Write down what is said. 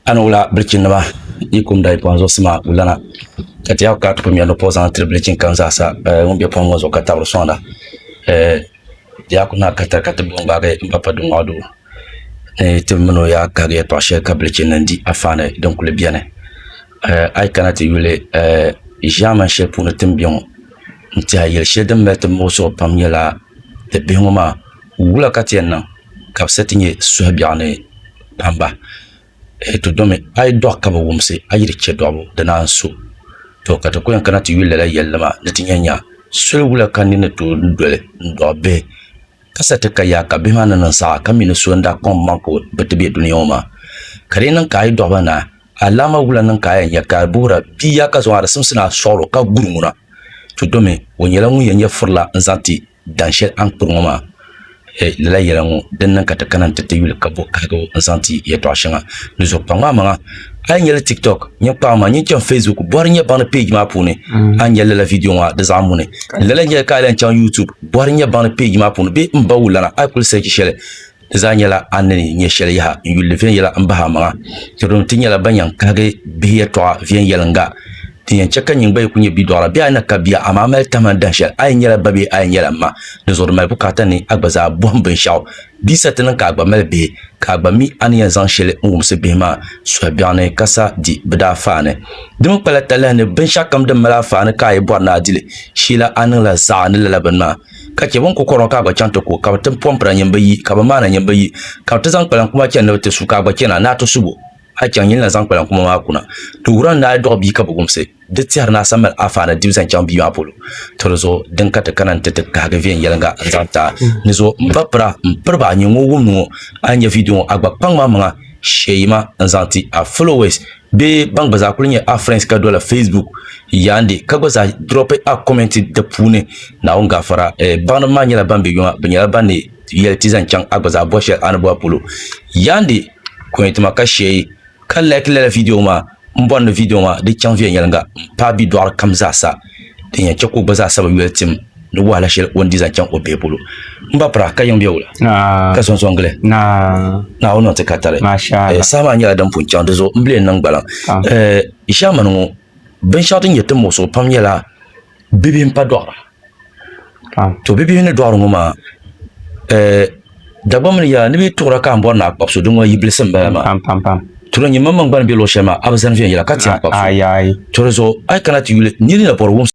A ni wula bilichinnima yi kum dayi pɔhim zuɣusima wulana, ka ti yaa ka ti ku mɛri ni pɔh zaŋ tiri bilichin kam zaasa ŋun be pɔhim ŋɔ zuɣu ka tabiri sɔŋda. Di yaa ku naai ka tari ka ti bo n-gbaagi m ba Paduŋɔɣu doo ni ti min o yaa kahigi yɛtɔɣ shɛli ka bilichinnim di afaani din kuli beni. A yi kana ti yuli ʒiɛmani shɛli puuni ti ni be ŋɔ n-tɛha yɛl shɛli din mali ti muɣisigu pam nyɛla ti bihi ŋɔ maa wula ka ti yɛn niŋ ka bɛ sa ti nyɛ suhubiɛɣu ni kpamba. To domi a yi dɔɣi ka bi wumsi a yi di chɛ dɔɣibu di naan so. To ka ti ku yɛn kana ti yuli lala yɛlli maa ni ti nya nya soli wula ka nir ni tooi doli n-dɔɣi bihi ka sa ti ka yaa ka bihi maa ni niŋ saɣa ka mi ni so n-daa kpaŋ maŋ ka bɛ ti be dunia ŋɔ maa. Ka di yi niŋ ka a yi dɔɣi ba naai, alaama wula niŋ ka a yɛn nya ka a boora bia yaa ka zaŋ a di simsi ni a sɔɣir o ka guri ŋuna. To domi o nyɛla ŋun yɛn nyɛ furila n-zaŋ ti dan shɛli a ni kpuri ŋɔ maa lala yɛla ŋɔ din niŋ ka ti kana n-ti ti yuli ka bo kahigu n-zaŋ ti yɛtɔɣ shɛŋa di zuɣu kpaŋ maa maŋa. A yi nyɛli TikTok nyin kpaŋ maa nyin chaŋ Facebook bɔri nyɛ baŋdi page maa puuni a ni nya lala video ŋɔ di zaɣ muni. Lala nyɛli ka a lahi chaŋ YouTube bɔri nyɛ baŋdi page maa puuni bee m ba wulana a yi kuli search shɛli Di zaa nyɛla a ni nyɛ shɛli yaha n-yuli li viɛnyɛla m-bahi a maŋa. Ti domi ti nyɛla ban yɛn kahigi bihi yɛtɔɣa viɛnyɛliŋga din yɛn chɛ ka nyin gba yi ku nyɛ bidɔɣira bee a yi na ka bia amaa a mali tahima ni dahin shɛli a yi nyɛla ba bee a yi nyɛla ma. Di zuɣu di mali bukaata ni a gba zaa bɔhim binshɛɣu bia sa ti niŋ ka a gba mali bihi ka a gba mi a ni yɛn zaŋ shɛli n-wumsi bihi maa suhubiɛɣu ni ka sa di bɛ daafaani. Di mi kpala talahi ni binshɛɣukam din mali afaani ka a yi bɔri ni a di li sheela a niŋla zaɣa ni lala bini maa. Ka chɛ bɛ ni ku kɔri ŋɔ ka a gba chaŋ ti ku, ka bɛ ti pɔmpira nyin bi yi, ka bɛ maana nyin bi yi, ka bɛ ti zaŋ kpalaŋkuma chani ni bɛ ti su, ka a gba chana ni a ti su bo? A chaŋ nyin lan zaŋ kpalaŋkuma maa kuna. Di wuhiri ni a yi dɔɣi bia ka bi wumsi, di tɛhiri ni a sa mali afaani dibu zaŋ chaŋ bia maa polo. To di zuɣu din ka ti kana nti ti kahigi viɛnyɛliŋga n-zaŋ ti a. Ni zuɣu m ba pira, m piri ba a nyin ŋun wumdi ŋɔ, a ni nya vidio ŋɔ, a gba kpaŋ ma maŋa shɛyima n-zaŋ ti a followers bee ban gba zaa kuli nyɛ a friends ka dola Facebook yaandi ka gba zaa drop a comment di puuni. Naawuni gaafara eh, baŋdiba maa nyɛla ban be yoma, bɛ nyɛla ban ni yɛli ti zaŋ chaŋ a gba zaa bɔri shɛli a ni bɔri polo. Yaandi comment ma ka share ka like lala video maa m bɔri ni video maa di chaŋ viɛnyɛliŋga m paai bidɔɣiri kam zaa sa din yɛn chɛ ka o gba zaa sa bi yoli tim ni wahala shɛli o ni di zaŋ chaŋ o bihi polo. M ba pira ka yiŋ be wula ka zonzo n gili Naawuni niŋ ti ka tali. Saha maa nyɛla din pun chaŋ di zuɣu m bili n niŋ gbaliŋ. Ʒiɛmani ŋɔ binshɛɣu din nyɛ ti muɣisigu pam nyɛla bibihi m pa dɔɣira. To bibihi ni dɔɣiri ŋɔ maa Dagbaŋ mini yaa ni bɛ yi tuɣira ka a ni bɔri ni a kpabi so di ŋɔ yi bilisi m-bala maa. To di nyɛ maŋmaŋ gba ni be luɣ shɛli maa a bi zani viɛnyɛla ka ti a kpabi so. To di zuɣu a yi kana ti yuli nir ni na bɔri wumsi.